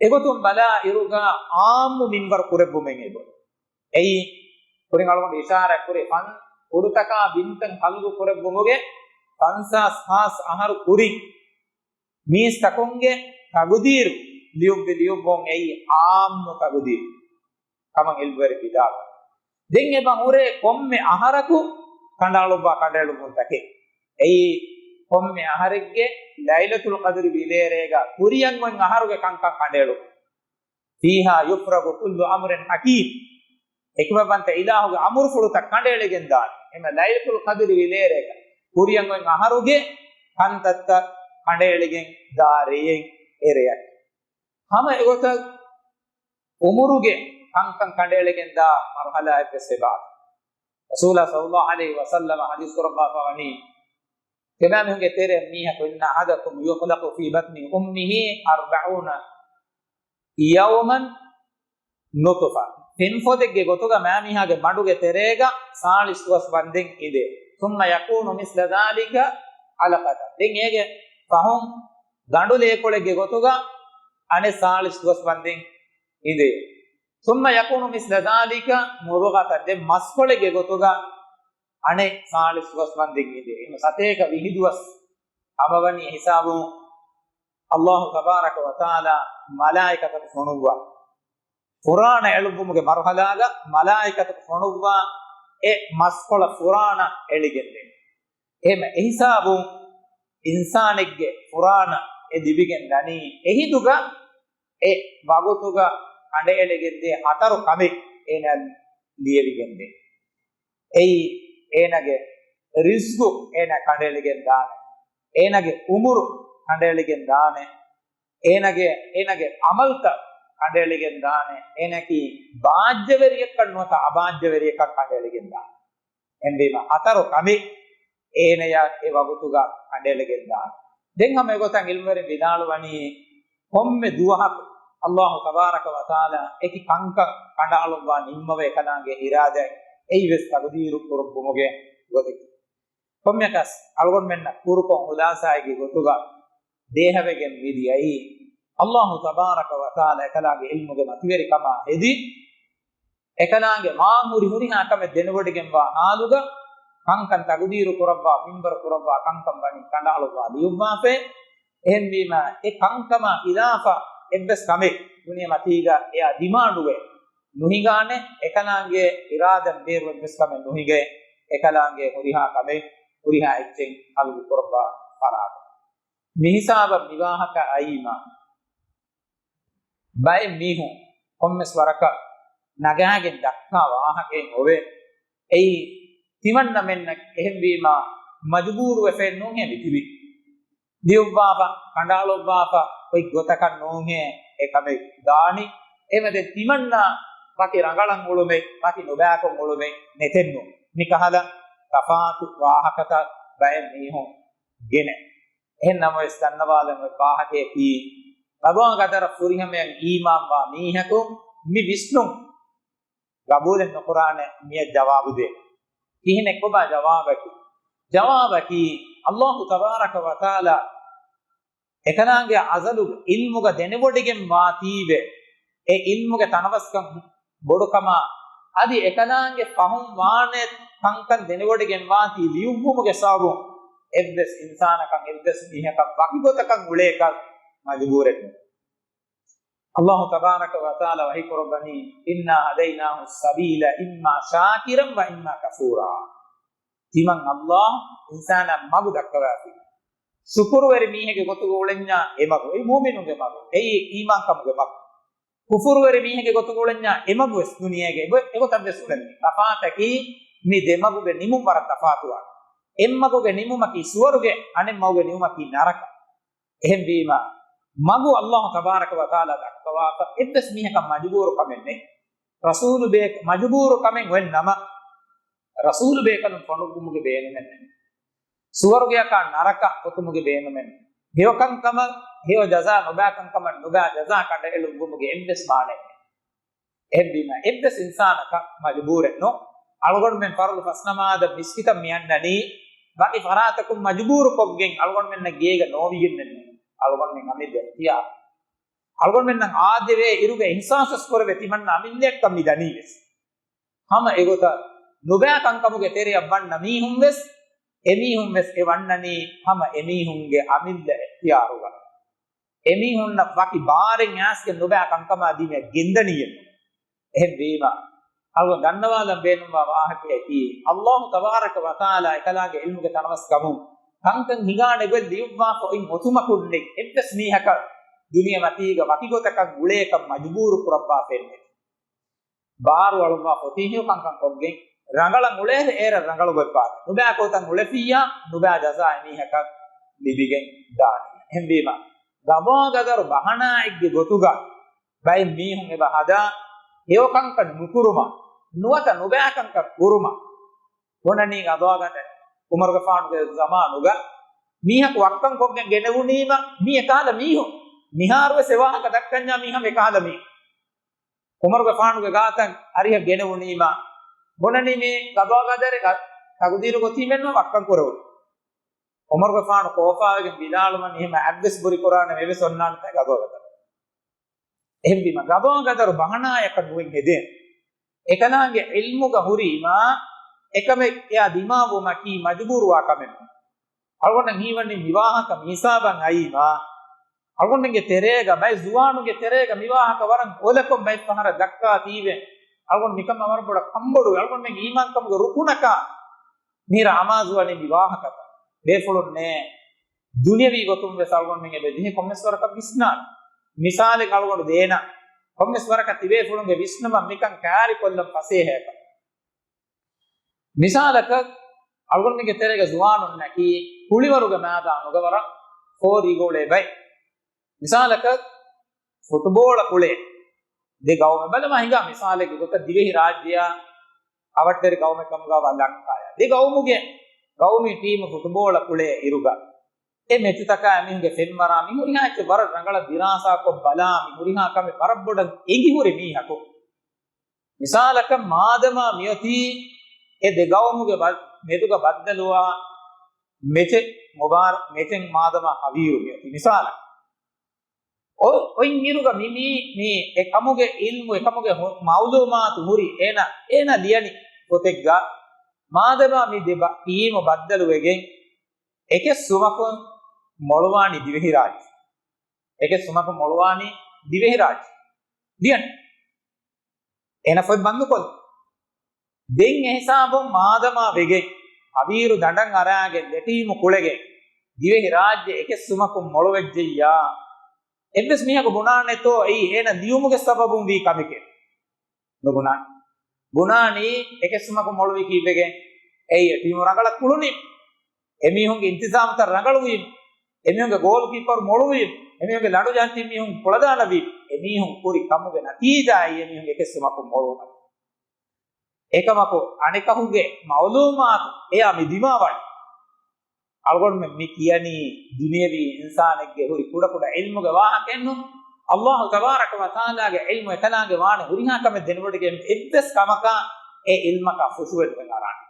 އެގޮތުން ބަލާ އިރުގަ ޢާއްމު މިންވަރު ކުރެއްވުމެއް އެބަ. އެއީ، ކުރިން އަޅުގަނޑު އިޝާރާތް ކުރި ފަން އުޑުތަކާ ބިންތައް ޚަލްޤު ކުރެއްވުމުގެ ފަންސާސް ހާސް އަހަރު ކުރިން މީސްތަކުންގެ ތަޤުދީރު ލިޔުއްވި ލިޔުއްވުން އެއީ ޢާއްމު ތަޤުދީރު ކަމަށް ޢިލްމުވެރިން ވިދާޅުވޭ. ދެން އެބަ ހުރޭ ކޮންމެ އަހަރަކު ކަނޑައަޅުއްވާ ކަނޑައެޅުއްވުންތަކެއް. އެއީ، ކޮންމެ އަހަރެއްގެ ލައިލަތުލް ޤަދްރި ވިލޭރޭގަ ކުރިއަށް އޮތް އަހަރުގެ ކަންކަން ކަނޑައެޅުން. فيها يفرق كل أمر حكيم. ޙިކްމަތްވަންތަ އިލާހުގެ އަމުރުފުޅުތައް ކަނޑައެޅިގެން ދާނެ. އެމަ ލައިލަތުލް ޤަދްރި ވިލޭރޭގަ ކުރިއަށް އޮތް އަހަރުގެ ކަންތައްތައް ކަނޑައެޅިގެން ދާ ރެޔެއް އެ ރެޔަކީ. ހަމަ އެގޮތަށް އުމުރުގެ ކަންކަން ކަނޑައެޅިގެން ދާ މަރުޙަލާއެއްވެސް އެބާ. ރަސޫލާ ޞައްލައްލާހު ޢަލައިހި ވަސައްލަމަ ޙަދީޘް ކުރައްވާފަ ވަނީ، ތިމާމީހުންގެ ތެރެއިން މީހަކު، إن أحدكم يخلق في بطن أمه أربعين يوما نطفة. ފެންފޮދެއްގެ ގޮތުގަ މާމީހާގެ މަޑުގެ ތެރޭގަ ސާޅީސް ދުވަސް ވަންދެން އިނދޭ. ثم يكون مثل ذلك علقة. ދެން އޭގެ ފަހުން ގަނޑު ލޭކޮޅެއްގެ ގޮތުގަ އަނެއް ސާޅީސް ދުވަސް ވަންދެން އިނދޭ. ثم يكون مثل ذلك مضغة. ދެން މަސްކޮޅެއްގެ ގޮތުގަ އަނެއް ސާޅީސް ދުވަސް ވަންދެން އިނދޭ. އެހެން ސަތޭކަ ވިހި ދުވަސް ހަމަވަނީ ހިސާބުން އައްލާހު ތަބާރަކަ ވަތަޢާލާ މަލާއިކަތަކު ފޮނުއްވާ. ފުރާނަ އެޅުއްވުމުގެ މަރުހަލާގަ މަލާއިކަތަކު ފޮނުއްވާ އެ މަސްކޮޅަށް ފުރާނަ އެޅިގެންދޭ. އެހެމަ އެހިސާބުން އިންސާނެއްގެ ފުރާނަ އެ ލިބިގެން ދަނީ އެހިނދުގަ އެ ވަގުތުގަ ކަނޑައެޅިގެންދޭ ހަތަރު ކަމެއް އޭނަ ލިޔެވިގެންދޭ. އެއީ އޭނަގެ ރިޒްގު އޭނަ ކަނޑައެޅިގެން ދާނެ. އޭނަގެ އުމުރު ކަނޑައެޅިގެން ދާނެ. އޭނަގެ، އޭނަގެ އަމަލްތައް ކަނޑައެޅިގެން ދާނެ. އޭނައަކީ ބާއްޖަވެރިއަކަށް ނުވަތަ އަބާއްޖަވެރިއަކަށް ކަނޑައެޅިގެން ދާނެ. އެހެންވީމަ ހަތަރު ކަމެއް އޭނަޔަށް އެ ވަގުތުގަ ކަނޑައެޅިގެން ދާނެ. ދެން ހަމަ އެގޮތަށް އިލްމުވެރިން ވިދާޅުވަނީ ކޮންމެ ދުވަހަކު އައްލާހު ތަބާރަކަ ވަތަޢާލާ އެކި ކަންކަން ކަނޑައަޅުއްވާ ނިންމަވަ އެކަލާނގެ އިރާދައެއް އެއީވެސް ތަގުދީރު ކުރުއްވުމުގެ ގޮތަކީ. ކޮންމެއަކަސް އަޅުގަނޑުމެންނަށް ކުރުކޮށް ހުލާސާއެއްގެ ގޮތުގަ ދޭހަވެގެން މިދިޔައީ، އައްލާހު ތަބާރަކަ ވަތަޢާލާ އެކަލާނގެ އިލްމުގެ މަތިވެރިކަމާ ހެދި، އެކަލާނގެ މާ ހުރި ހުރިހާ ކަމެއް ދެނެވޮޑިގެންވާ ހާލުގަ، ކަންކަން ތަގުދީރު ކުރައްވާ، މިންވަރު ކުރައްވާ ކަންކަން ވަނީ ކަނޑައަޅުއްވާ ލިޔުއްވާފައި. އެހެންވީމަ، އެ ކަންކަމާ ޚިލާފަށް އެއްވެސް ކަމެއް ދުނިޔެ މަތީގަ އެއާ ޑިމާންޑުވެ ނުހިނގާނެ، އެކަލާނގެ އިރާދަން ބޭރު އެއްވެސް ކަމެއް ނުހިނގޭ، އެކަލާނގެ ހުރިހާ ކަމެއް ހުރިހާ އެއްޗެއް ހަލުގު ކުރައްވާ ފަރާތުން. މިހިސާބަށް މިވާހަކަ އައީމަ، ބައެއް މީހުން ކޮންމެސް ވަރަކަށް ނަގާގެން ދައްކާ ވާހަކައެއް އޮވޭ. އެއީ ތިމަންނަމެންނަށް އެހެންވީމާ މަޖުބޫރުވެފައެއް ނޫންހޭ މިތިބީ. ލިޔުއްވާފަ، ކަނޑައަޅުއްވާފަ، އޮތް ގޮތަކަށް ނޫންހޭ އެ ކަމެއް ދާނީ. އެމެދެ ތިމަންނަ ވަކި ރަނގަޅަށް އުޅުމެއް، ވަކި ނުބައިކޮށް އުޅުމެއް ނެތެއްނު. މިކަހަލަ ތަފާތު ވާހަކަތައް ބައެއް މީހުން ގެނެ. އެހެން ނަމަވެސް ދަންނަވާލަން އޮތް ވާހަކަޔަކީ، ރަމަޟާން ގަދަރަށް ފުރިހަމަޔަށް އީމާންވާ މީހަކު މި ވިސްނުން ގަބޫލެއް ނުކުރާނެ މިއަށް ޖަވާބު ދޭ. ކިހިނެއް ކޮބާ ޖަވާބަކީ؟ ޖަވާބަކީ، އައްލާހު ތަބާރަކަ ވަތަޢާލާ އެކަލާނގެ އަޒަލު އިލްމުގަ ދެނެވޮޑިގެން ވާތީވެ، އެ އިލްމުގެ ތަނަވަސްކަން ބޮޑުކަމާ، އަދި އެކަލާނގެ ފަހުން ވާނެ ކަންކަން ދެނެވޮޑިގެން ވާތީ ލިޔުއްވުމުގެ ސަބަބުން އެއްވެސް އިންސާނަކަށް އެއްވެސް މީހަކަށް ވަކި ގޮތަކަށް އުޅޭކަށް މަޖުބޫރެއް ނޫން. އައްލާހު ތަބާރަކަ ވަތަޢާލާ ވަޙީ ކުރައްވަނީ، "إنا هديناه السبيل إما شاكرا وإما كفورا." ތިމަން އައްލާހު އިންސާނާ މަގު ދައްކަވާފި. ޝުކުރުވެރި މީހެއްގެ ގޮތުގަ އުޅެންޏާ އެމަގު، އެއީ މުއުމިނުންގެ މަގު، އެއީ އީމާންކަމުގެ މަގު. ކުފުރުވެރި މީހެއްގެ ގޮތުގަ އުޅެންޏާ އެމަގު ވެސް ދުނިޔޭގެ އެގޮ-، އެގޮތަށް ވެސް އުޅެނީ. ތަފާތަކީ މި ދެމަގުގެ ނިމުން ވަރަށް ތަފާތުވާނެ. އެއްމަގުގެ ނިމުމަކީ ސުވަރުގެ، އަނެއް މަގުގެ ނިމުމަކީ ނަރަކަ. އެހެންވީމަ، މަގު އައްލާހު ތަބާރަކަ ވަތަޢާލާ ދައްކަވާފަ، އެއްވެސް މީހަކަށް މަޖުބޫރު ކަމެއް ނެތް. ރަސޫލު ބޭ-، މަޖުބޫރު ކަމެއް އޮތް ނަމަ، ރަސޫލު ބޭކަލުން ފޮނުއްވުމުގެ ބޭނުމެއް ނެތް. ސުވަރުގެއަކާ ނަރަކަ އޮތުމުގެ ބޭނުމެއް ނެތް. ހެޔޮ ކަންކަމަށް ހެޔޮ ޖަޒާ، ނުބައި ކަންކަމަށް ނުބައި ޖަޒާ ކަނޑައެޅުއްވުމުގެ އެއްވެސް މާނައެއް ނެތް. އެހެންވީމަ، އެއްވެސް އިންސާނަކަށް މަޖުބޫރެއް ނޫން. އަޅުގަނޑުމެން ފަރުޟު ފަސް ނަމާދަށް މިސްކިތަށް މިއަންނަނީ، ވަކި ފަރާތަކުން މަޖުބޫރުކޮށްގެން އަޅުގަނޑުމެންނަށް ގޭގަ ނޯވިގެންނެއް ނޫން. އަޅުގަނޑުމެން އަމިއްލަ އިޚްތިޔާރު. އަޅުގަނޑުމެންނަށް އާދެވޭ އިރުގެ އިހްސާސްވެސް ކުރެވޭ ތިމަންނަ އަމިއްލައަކަށް މި ދަނީވެސް. ހަމަ އެގޮތަށް ނުބައި ކަންކަމުގެ ތެރެއަށް ވަންނަ މީހުން ވެސް، އެމީހުން ވެސް އެ ވަންނަނީ ހަމަ އެމީހުންގެ އަމިއްލަ އިޚްތިޔާރުގަ. އެމީހުންނަށް ވަކި ބާރެއް އައިސްގެން ނުބައި ކަންކަމާ ދިމަޔަށް ގެންދަނީއެއް ނޫން. އެހެންވީމަ، އަޅުގަނޑު ދަންނަވާލަން ބޭނުންވާ ވާހަކައަކީ، އައްލާހު ތަބާރަކަ ވަތަޢާލާ އެކަލާނގެ ޢިލްމުގެ ތަނަވަސްކަމުން ކަންކަން ހިނގާނެ ގޮތް ލިޔުއްވާފަ އޮތް އޮތުމަކުންނެއް އެއްވެސް މީހަކަށް ދުނިޔެ މަތީގަ ވަކިގޮތަކަށް އުޅޭކަށް މަޖުބޫރު ކުރައްވާފައެއް ނެތް. ބާރު އަޅުއްވާފަ އޮތީ ހެޔޮ ކަންކަން ކޮށްގެން، ރަނގަޅަށް އުޅޭއިރު އޭރަށް ރަނގަޅު ވެއްވާނެ. ނުބައި ގޮތަށް އުޅެފިއްޔާ، ނުބައި ޖަޒާ އެމީހަކަށް ލިބިގެން ދާނީ. އެހެންވީމަ، ގަޟާ ގަދަރު ބަހަނާއެއްގެ ގޮތުގަ ބައެއް މީހުން އެބަ ހަދާ، ހެޔޮ ކަންކަން ނުކުރުމަށް، ނުވަތަ ނުބައި ކަންކަން ކުރުމަށް. ބުނަނީ ގަޟާ ގަދަރު ޢުމަރުގެފާނުގެ ޒަމާނުގަ މީހަކު ވައްކަން ކޮށްގެން ގެނެވުނީމަ، މީ އެކަހަލަ މީހުން. މިހާރުވެސް އެ ވާހަކަ ދައްކަންޏާ މީ ހަމަ އެކަހަލަ މީހުން. ޢުމަރުގެފާނުގެ ގާތަށް އަރިހަށް ގެނެވުނީމަ، ބުނަނީ މީ ގަޟާ ގަދަރެއް ތަޤުދީރު ގޮތީމެއްނު ވައްކަން ކުރެވުނު. ޢުމަރުގެފާނު ކޯފާވެގެން ވިދާޅުވަނީ ހަމަ އަތްވެސް ބުރި ކުރާނެ މެވެސް އޮންނާނެތާ ގަޟާ ގަދަރު. އެހެންވީމަ، ގަޟާ ގަދަރު ބަހަނާޔަކަށް ނުވެން ހެދޭނެ. އެކަލާނގެ ޢިލްމުގަ ހުރީމާ، އެކަމެއް އެއާ ދިމާވުމަކީ މަޖުބޫރުވާ ކަމެއް ނޫން. އަޅުގަނޑަށް ހީވަނީ މިވާހަކަ މިހިސާބަށް އައީމާ، އަޅުގަނޑުމެންގެ ތެރޭގަ ބައެއް ޒުވާނުގެ ތެރޭގަ މި ވާހަކަ ވަރަށް ކޮލަކޮށް ބައެއް ފަހަރަށް ދައްކާތީވެ. އަޅުގަނޑު މިކަމަށް ވަރަށް ބޮޑަށް ކަންބޮޑުވެ. އަޅުގަނޑުމެންގެ އީމާންކަމުގެ ރުކުނަކާ މިހިރަ އަމާޒުވަނީ މި ވާހަކަތައް. ބޭފުޅުންނޭ ދުނިޔަވީ ގޮތުން ވެސް އަޅުގަނޑުމެން އެބަ ޖެހޭ ކޮންމެސް ވަރަކަށް ވިސްނާން. މިސާލެއް އަޅުގަނޑު ދޭނަ. ކޮންމެސް ވަރަކަށް ތިބޭފުޅުންގެ ވިސްނުމަށް މިކަން ކާރިކޮށްލަން ފަސޭހަޔަކަށް. މިސާލަކަށް، އަޅުގަނޑުމެންގެ ތެރޭގަ ޒުވާނުންނަކީ ކުޅިވަރުގެ މައިދާނުގަ ވަރަށް ފޯރިގޮޅޭ ބައެއް. މިސާލަކަށް، ފުޓުބޯޅަ ކުޅޭ ދެ ގައުމެއް. ބަލަމާ ހިނގާ މިސާލެއްގެ ގޮތަށް ދިވެހި ރާއްޖެއާ އަވަށްޓެރި ގައުމެއް ކަމުގަވާ ލަންކާޔާ ދެ ގައުމުގެ ގައުމީ ޓީމު ފުޓުބޯޅަ ކުޅޭ އިރުގަ، އެ މެޗުތަކާ އެމީހުންގެ ފެންވަރާ މި ހުރިހާ އެއްޗެއް ވަރަށް ރަނގަޅަށް ދިރާސާކޮށް ބަލާ، މި ހުރިހާ ކަމެއް ވަރަށް ބޮޑަށް އެނގި ހުރި މީހަކު. މިސާލަކަށް، މާދަމާ މިއޮތީ އެ ދެ ގައުމުގެ ބަ-، މެދުގަ ބައްދަލުވާ މެޗެއް، މުބާރަ-، މެޗެއް މާދަމާ ހަވީރު މިއޮތީ. މިސާލަކަށް، އޮ-، އޮތް އިރުގަ މި، މީ، މީ އެކަމުގެ އިލްމު، އެކަމުގެ ހު-، މައުލޫމާތު ހުރި އޭނަ، އޭނަ ލިޔަނި ގޮތެއްގަ، މާދަމާ މި ދެ ބަ-، ޓީމު ބައްދަލުވެގެން، އެކެއް ސުމަކުން މޮޅުވާނީ ދިވެހިރާއްޖެ. އެކެއް ސުމަކުން މޮޅުވާނީ ދިވެހިރާއްޖެ. ލިޔަނި. އޭނަ ފޮތް ބަންދުކޮށްލި. ދެން އެހިސާބުން މާދަމާ ވެގެން، ހަވީރު ދަނޑަށް އަރާގެން ދެ ޓީމު ކުޅެގެން، ދިވެހި ރާއްޖެ އެކެއް ސުމަކުން މޮޅުވެއްޖެއްޔާ؟ އެއްވެސް މީހަކު ބުނާނެތޯ އެއީ އޭނަ ލިޔުމުގެ ސަބަބުން ވީ ކަމެކޭ؟ ނުބުނާނެ. ބުނާނީ އެކެއް ސުމަކުން މޮޅުވީ ކީއްވެގެން؟ އެއީ އެ ޓީމު ރަނގަޅަށް ކުޅުނީމަ. އެމީހުންގެ އިންތިޒާމުތައް ރަނގަޅުވީމަ. އެމީހުންގެ ގޯލްކީޕަރު މޮޅުވީމަ. އެމީހުންގެ ލަނޑު ޖަހަން ތިން މީހުން ކުޅަދާނަވީމަ. އެމީހުން ކުރި ކަމުގެ ނަތީޖާއީ އެމީހުން އެކެއް ސުމަކުން މޮޅުވުމަށް. އެކަމަކު އަނެކަކުގެ މައުލޫމާތު އެޔާ މި ދިމާވަނީ. އަޅުގަނޑުމެން މި ކިޔަނީ ދުނިޔަވީ އިންސާނެއްގެ ހުރި ކުޑަކުޑަ އިލްމުގެ ވާހަކައެއްނު. އައްލާހު ތަބާރަކަ ވަތަޢާލާގެ އިލްމު އެކަލާނގެ ވާނެ ހުރިހާ ކަމެއް ދެނެވޮޑިގެން އެއްވެސް ކަމަކާ އެ އިލްމަކާ ފުށުވެލުމެއް އަރާނެ.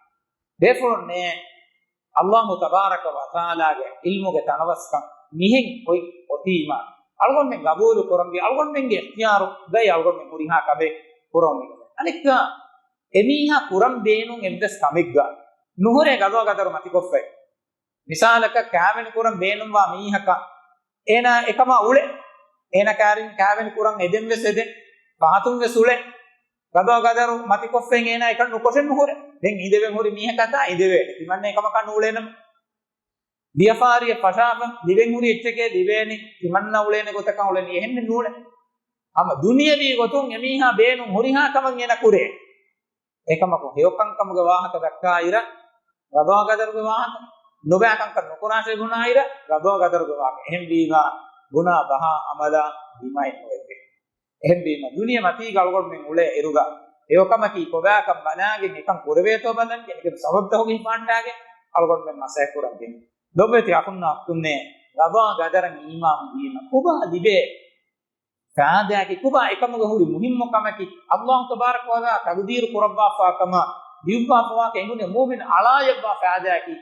ބޭފުޅުންނޭ އައްލާހު ތަބާރަކަ ވަތަޢާލާގެ އިލްމުގެ ތަނަވަސްކަން މިހެން އޮތް އޮތީމާ، އަޅުގަނޑުމެން ގަބޫލު ކުރަންވީ، އަޅުގަނޑުމެންގެ އިޚްތިޔާރުގައި އަޅުގަނޑުމެން ހުރިހާ ކަމެއް ކުރަމުން. އަނެއްކާ، އެމީހާ ކުރަން ބޭނުން އެއްވެސް ކަމެއްގަ ނުހުރޭ ގަޟާ ގަދަރު މަތިކޮށްފައި. މިސާލަކަށް، ކާވެނި ކުރަން ބޭނުންވާ މީހަކަށް އޭނާ އެކަމާ އުޅެ. އޭނާ ކާރިން ކާވެނި ކުރަން އެދެން ވެސް އެދެން. ފަހަތުން ވެސް އުޅެ. ގަޟާ ގަދަރު މަތިކޮށްފައި އޭނާ އެކަން ނުކޮށެއް ނުހުރޭ. ދެން އިނދެވެން ހުރި މީހަކަށް ދާ އިނދެވޭނެ. ތިމަންނަ އެކަމަކަށް ނޫޅޭނަމަ. ވިޔަފާރިއެއް ފަށާފަ، ލިބެން ހުރި އެއްޗެކޭ ލިބޭނީ، ތިމަންނަ އުޅޭނެ ގޮތަކަށް އުޅެނީ. އެހެންނެއް ނޫޅޭ. ހަމަ ދުނިޔަވީ ގޮތުން އެމީހާ ބޭނުން ހުރިހާ ކަމަށް އޭނަ ކުރޭ. އެކަމަކު ހެޔޮކަންކަމުގެ ވާހަކަ ދައްކާއިރަށް ގަޟާ ގަދަރުގެ ވާހަކަ، ނުބައިކަންކަން ނުކުރާށޭ ބުނާއިރަށް ގަޟާ ގަދަރުގެ ވާހަކަ. އެހެންވީމާ، ބުނާ ބަހާ އަމަލާ ދިމާއެއް ނުވެއްވޭ. އެހެންވީމަ، ދުނިޔެ މަތީގަ އަޅުގަނޑުމެން އުޅޭ އިރުގަ، ހެޔޮކަމަކީ ކޮބާކަން ބަލާގެން އެކަން ކުރެވޭތޯ ބަލަން، އެކަން ސަބަބުތަކުގެ ހިފާންޓާގެ އަޅުގަނޑުމެން މަސައްކަތް ކުރަން ދިން. ލޮބުވެތި އަޚުންނާ އުޚްތުންނޭ، ގަޟާ ގަދަރަށް އީމާން ވީމަ ކޮބާ ލިބޭ ފާއިދާއަކީ؟ ކޮބާ އެކަމުގަ ހުރި މުހިއްމު ކަމަކީ؟ އައްލާހު ތަބާރަކަ ވަތަޢާލާ ތަޤްދީރު ކުރައްވާފާ ކަމަށް ލިޔުއްވާފަވާކަށް އެނގުނެ މުއުމިން އަޅާޔަށްވާ ފާއިދާއަކީ؟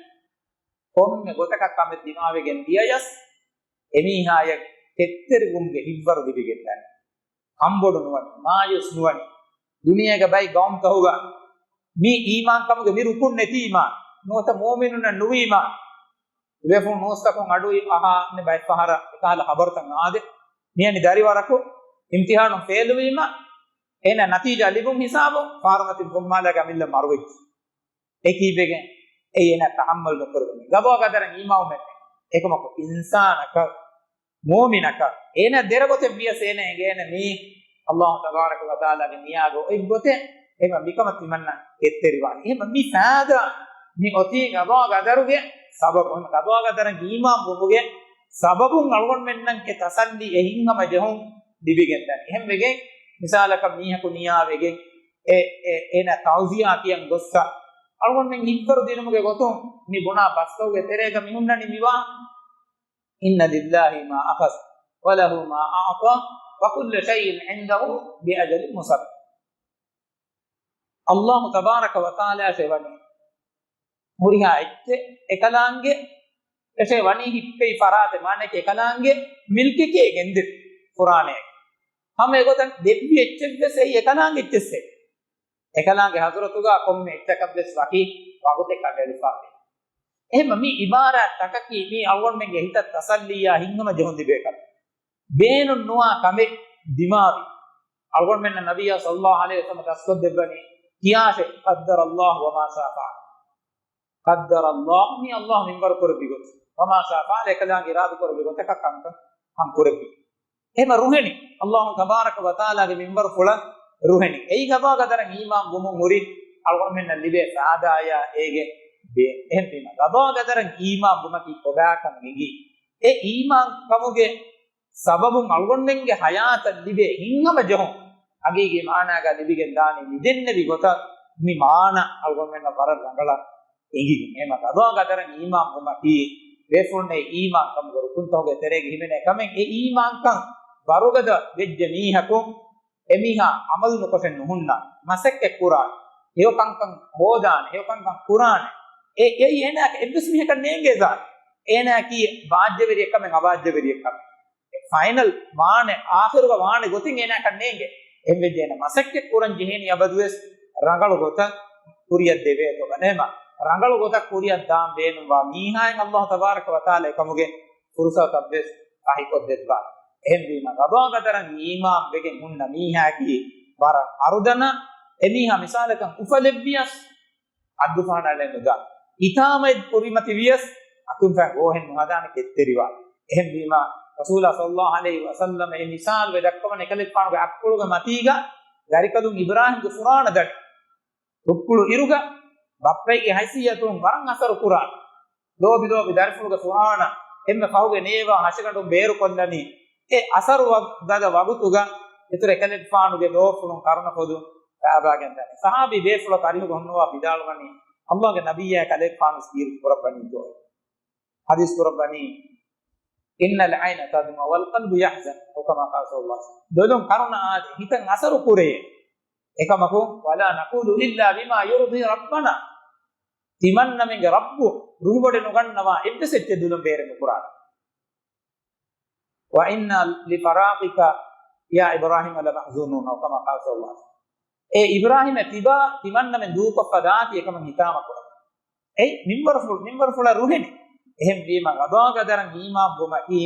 ކޮންމެ ގޮތަކަށް ކަމެއް ދިމާވެގެން ދިޔަޔަސް، އެމީހާޔަށް ކެތްތެރިވުމުގެ ހިތްވަރު ލިބިގެންދާނެ. ކަންބޮޑު ނުވަން، މާޔޫސް ނުވަން. ދުނިޔޭގަ ބައި ގައުމުތަކުގަ މި އީމާންކަމުގެ މި ރުކުން ނެތީމާ، ނުވަތަ މުއުމިނުންނަށް ނުވީމާ، ބޭފުޅުން ނޫސްތަކުން އަޑު އަހާ ބައެއްފަހަރަށް އެކަހަލަ ޚަބަރުތައް އާދެ، މިއަނި ދަރިވަރަކު އިމްތިހާނުން ފެއިލްވީމަ، އޭނަ ނަތީޖާ ލިބުން ހިސާބުން ފާރުމަތިން ފުންމާލާގެ އަމިއްލަ މަރުވެއްޖެ. އެ ކީއްވެގެން؟ އެއީ އޭނަ ތަޙައްމަލް ނުކުރެވެނީ. ގަޟާ ގަދަރަށް އީމާންވުމެއް ނެތް. އެކަމަކު އިންސާނަކަށް، މުއުމިނަކަށް އޭނަ ދެރަ ގޮތެއް ވިޔަސް އޭނަ އެނގޭނެ މީ އައްލާހު ތަބާރަކަ ވަތަޢާލާގެ ނިޔާގަ އޮތް ގޮތެއް. އެހެންވީމަ މިކަމަށް ތިމަންނަ ކެތްތެރިވާނެ. އެހެންވީމަ މި ފާއިދާ މި އޮތީ ގަޟާ ގަދަރުގެ ސަބަބުން. ގަޟާ ގަދަރަށް އީމާން ވުމުގެ ސަބަބުން އަޅުގަނޑުމެންނަށް އެ ތަސައްލީ، އެ ހިތްހަމަޖެހުން ލިބިގެންދާނެ. އެހެންވެގެން މިސާލަކަށް މީހަކު ނިޔާވެގެން އެ، އެ، އޭނަ ތަޢުޒިޔާ ކިޔަން ގޮއްސަ އަޅުގަނޑުމެން ހިތްވަރު ދިނުމުގެ ގޮތުން މި ބުނާ ބަސްތަކުގެ ތެރޭގަ މި ހުންނަނީ މިވާ، إن لله ما أخذ وله ما أعطى وكل شيء عنده بأجل مسمى. އައްލާހު ތަބާރަކަ ވަތަޢާލާއަށޭ ވަނީ ހުރިހާ އެއްޗެއް އެކަލާނގެ އެށޭ ވަނީ ހިއްޕެވި ފަރާތެއް، މާނައަކީ އެކަލާނގެ މިލްކެކޭ ގެންދިރި ފުރާނައެއް. ހަމަ އެގޮތަށް ދެއްވި އެއްޗެއްވެސް އެއީ އެކަލާނގެ އެއްޗެއްސޭ. އެކަލާނގެ ޙަޟްރަތުގަ ކޮންމެ އެއްޗަކަށްވެސް ވަކި ވަގުތެއް ކަނޑައެޅިފަ. އެހެންވީމަ މި ޢިބާރާތް ތަކަކީ މީ އަޅުގަނޑުމެންގެ ހިތަށް ތަސައްލީއާ ހިތްހަމަޖެހުން ލިބޭ ކަމެއް. ބޭނުން ނުވާ ކަމެއް ދިމާވި. އަޅުގަނޑުމެންނަށް ނަބިއްޔާ ޞައްލައްލާހު ޢަލައިހި ވަސައްލަމަ ދަސްކޮށްދެއްވަނީ ކިޔާށޭ، قدر الله وما شاء فعل. قدر الله، މީ ﷲ މިންވަރު ކުރެއްވި ގޮތް، وما شاء فعل، އެކަލާނގެ އިރާދަ ކުރެއްވި ގޮތަކަށް ކަންކަން ކަން ކުރެއްވި. އެހެން ރުހެނި، ﷲ ތަބާރަކަ ވަތަޢާލާގެ މިންވަރުފުޅަށް ރުހެނި. އެއީ ޤަޟާ ޤަދަރަށް އީމާން ވުމުން ހުރި އަޅުގަނޑުމެންނަށް ލިބޭ ފައިދާއާ އޭގެ ބޭން. އެހެންވީމަ، ޤަޟާ ޤަދަރަށް އީމާން ވުމަކީ ކޮބާކަން އެނގި. އެ އީމާން ކަމުގެ ސަބަބުން އަޅުގަނޑުމެންގެ ޙަޔާތަށް ލިބޭ ހިތްހަމަޖެހުން ހަގީގީ މާނާގަ ލިބިގެން ދާނީ މިދެންނެވި ގޮތަށް. މި މާނަ އަޅުގަނޑުމެންނަށް ވަރަށް ރަނގަޅަށް އެނގިގެން. އެހެންވީމަ، ޤަޟާ ޤަދަރަށް އީމާން ވުމަކީ ބޭފުޅުންނަށް އީމާން ކަމުގެ ރުކުންތަކުގެ ތެރޭގަ ހިމެނޭ ކަމެއް. އެ އީމާންކަން ވަރުގަދަ ވެއްޖެ މީހަކު އެމީހާ ޢަމަލު ނުކޮށެއް ނުހުންނާ، މަސައްކަތް ކުރާނެ، ހެޔޮ ކަންކަން ހޯދާނެ، ހެޔޮ ކަންކަން ކުރާނެ. އެ، އެއީ އޭނާއަކަށް އެއްވެސް މީހަކަށް ނޭނގޭ ޒާތެއް. އޭނާއަކީ ބާއްޖަވެރިއެއް ކަމެއް، އަބާއްޖަވެރިއެއް ކަމެއް. ފައިނަލް ވާނެ، އާޚިރުގަ ވާނެ ގޮތެއް އޭނާއަކަށް ނޭނގޭ. އެހެންވެއްޖެ އޭނާ މަސައްކަތް ކުރަން ޖެހޭނީ އަބަދުވެސް ރަނގަޅު ގޮތަށް ކުރިއަށް ދެވޭތޯ ނޭމ، ރަނގަޅު ގޮތަށް ކުރިއަށް ދާން ބޭނުންވާ މީހާއަށް ﷲ ތަބާރަކަ ވަތަޢާލާ އެކަމުގެ ފުރުޞަތަށްވެސް ފަހިކޮށްދެއްވާ. އެހެންވީމަ، ޤަޟާ ޤަދަރަށް އީމާން ވެގެން ހުންނަ މީހާއަކީ ވަރަށް މަރުދަނާ، އެމީހާ މިސާލަކަށް އުފަލެއްވިޔަސް ހައްދުފަހަނައަޅައެއް ނުދާނެ. ހިތާމައެއް ކުރިމަތިވިޔަސް އަތުން ފައި ގޯހެއް ނުހަދާނެ ކެތްތެރިވާ. އެހެންވީމަ، ރަސޫލާ ޞައްލައްލާހު ޢަލައިހި ވަސައްލަމަ އެ މިސާލު ވެ ދައްކަވަން އެކަލޭގެފާނުގެ އަތްޕުޅުގެ މަތީގަ ދަރިކަލުން އިބްރާހީމްގެ ފުރާނަ ދަނީ. ރުއްކުޅު އިރުގަ ބައްޕައިގެ ހައިސިއްޔަތުން ވަރަށް އަސަރު ކުރާނެ. ލޯބި ލޯބި ދަރިފުޅުގެ ފުރާނަ އެންމެ ފަހުގެ ނޭވާ ހަށިގަނޑުން ބޭރުކޮށްލަނީ. އެ އަސަރު ވަ-، ގަދަ ވަގުތުގަ އިތުރު އެކަލޭގެފާނުގެ ލޯފުޅުން ކަރުނަފޮދު ފައިބާގެން ދަނީ. ޞަޙާބީ ބޭފުޅަކު އަރިހުގަ ހުންނަވާ ވިދާޅުވަނީ، ﷲގެ ނަބިއްޔާ ކަލޭގެފާނު ވެސް ކީރިތި ކުރައްވަނީ ދޯ. ޙަދީޘް ކުރައްވަނީ، إن العين تدمع والقلب يحزن، أو كما قال صلى الله عليه وسلم. ދޮލުން ކަރުނަ އާދޭ، ހިތަށް އަސަރު ކުރޭ. އެކަމަކު، ولا نقول إلا بما يرضي ربنا. ތިމަންނަމެންގެ ރައްބު ރުހިވޮޑި ނުގަންނަވާ އެއްވެސް އެއްޗެއް ދުލުން ބޭރެއް ނުކުރާނެ. وإنا لفراقك يا إبراهيم لمحزونون، أو كما قال صلى الله عليه وسلم. އޭ އިބްރާހީމް ތިބާ ތިމަންނަމެން ދޫކޮށްފަ ދާތީ އެކަމަށް ހިތާމަ ކުރަން. އެއީ މިންވަރުފުޅު، މިންވަރުފުޅަށް ރުހެނި. އެހެންވީމަ ޤަޟާ ޤަދަރަށް އީމާން ވުމަކީ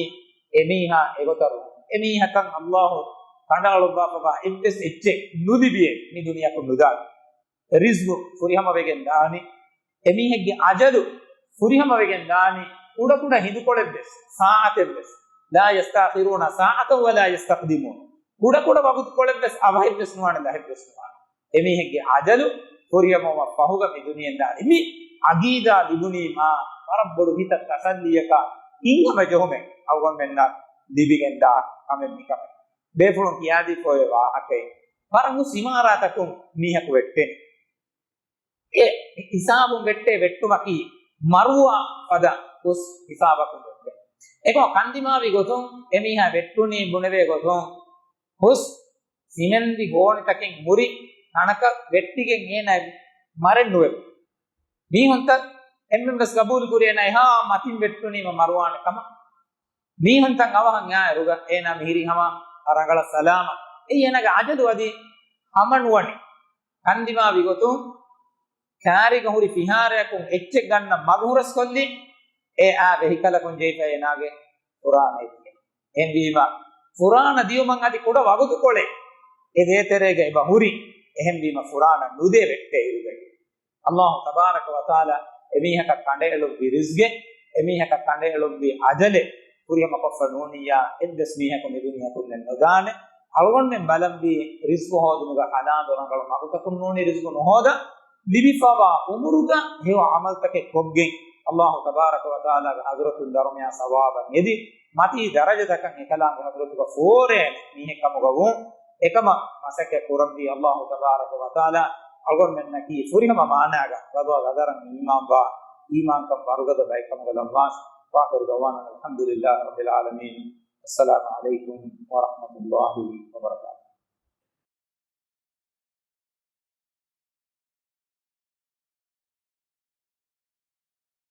އެމީހާ އެގޮތަށް ރުހުން. އެމީހަކަށް ﷲ ކަނޑައަޅުއްވާފަވާ އެއްވެސް އެއްޗެއް ނުލިބިއޭ މި ދުނިޔެއަކުން ނުދާނެ. ރިޒްޤު ފުރިހަމަވެގެން ދާނީ. އެމީހެއްގެ އަޖަލު ފުރިހަމަވެގެން ދާނީ. ކުޑަކުޑަ ހިނދުކޮޅެއްވެސް، ސާޢަތެއްވެސް، لا يستأخرون ساعة ولا يستقدمون. ކުޑަކުޑަ ވަގުތުކޮޅެއްވެސް އަވަހެއްވެސް ނުވާނެ، ލަހެއްވެސް ނުވާނެ. އެމީހެއްގެ އަޖަލު ފުރިހަމަވުމަށް ފަހުގަ މި ދުނިޔެއިން ދާނީ. މި އަގީދާ ލިބުނީމާ ވަރަށް ބޮޑު ހިތަށް ތަސައްލީއަކާ ހިތްހަމަޖެހުމެއް އަޅުގަނޑުމެންނަށް ލިބިގެންދާ ކަމެއް މިކަމެއް. ބޭފުޅުން ކިޔާދީފައިވާ ވާހަކައެއް. ވަރަށް ހުސް އިމާރާތަކުން މީހަކު ވެއްޓެނީ. އެ ހިސާބުން ވެއްޓޭ ވެއްޓުމަކީ މަރުވާ ފަދަ ހުސް ހިސާބަކުން ވެއްޓޭ. އެކަމަ ކަންދިމާވި ގޮތުން އެމީހާ ވެއްޓުނީ ބުނެވޭ ގޮތުން ހުސް ސިމެންދި ގޯނިތަކެއް މުރި ތަނަކަށް ވެއްޓިގެން އޭނާ މަރެއް ނުވެ. މީހުންތައް އެންމެން ވެސް ގަބޫލު ކުރި އޭނާ އެހާ މަތިން ވެއްޓުނީމަ މަރުވާނެ ކަމަށް. މީހުންތައް އަވަހަށް އާއިރުގަ އޭނާ މިހިރީ ހަމަ ރަނގަޅަށް ސަލާމަތް. އެއީ އޭނާގެ އަޖަލު އަދި ހަމަނުވަނީ. ކަންދިމާވި ގޮތުން ކާރިގަ ހުރި ފިހާރަޔަކުން އެއްޗެއް ގަންނަން މަގު ހުރަސްކޮށްލި، އެ އާ ވެހިކަލަކުން ޖެހިފަ އޭނާގެ ފުރާނަ އެއްޗެއް. އެހެންވީމަ، ފުރާނަ ދިޔުމަށް އަދި ކުޑަ ވަގުތުކޮޅެއް އެ ދޭތެރޭގަ އެބަ ހުރި. އެހެންވީމަ، ފުރާނަ ނުދޭ ވެއްޓޭ އިރުގައި. ﷲ ތަބާރަކަ ވަތަޢާލާ އެމީހަކަށް ކަނޑައެޅުއްވި ރިޒްގެއް، އެމީހަކަށް ކަނޑައެޅުއްވި އަޖަލެއް ފުރިހަމަކޮށްފަ ނޫނިއްޔާ، އެއްވެސް މީހަކު މި ދުނިޔެއަކުންނެއް ނުދާނެ. އަޅުގަނޑުމެން ބަލަންވީ ރިޒްގު ހޯދުމުގަ ހަލާން ރަނގަޅު މަގުތަކުން ނޫނީ ރިޒްގު ނުހޯދަ، ލިބިފަވާ އުމުރުގަ ހެޔޮ ޢަމަލްތަކެއް ކޮށްގެން، ﷲ ތަބާރަކަ ވަތަޢާލާގެ ޙަޟްރަތުން ދަރުމަޔާ ސަވާބަށް އެދި، މަތީ ދަރަޖަތަކަށް އެކަލާނގެ ޙަޟްރަތުގަ ފޯރޭނެ މީހެއްކަމުގަ ވުން، އެކަމަށް މަސައްކަތް ކުރަންވީ ﷲ ތަބާރަކަ ވަތަޢާލާ އަޅުގަނޑުމެންނަކީ ފުރިހަމަ މާނާގަ ޤަޟާ ޤަދަރަށް އީމާންވާ، އީމާންކަން ވަރުގަދަ ބައެއްކަމުގަ ލައްވާށި. وآخر دعوانا أن الحمد لله رب العالمين. السلام عليكم ورحمة الله وبركاته.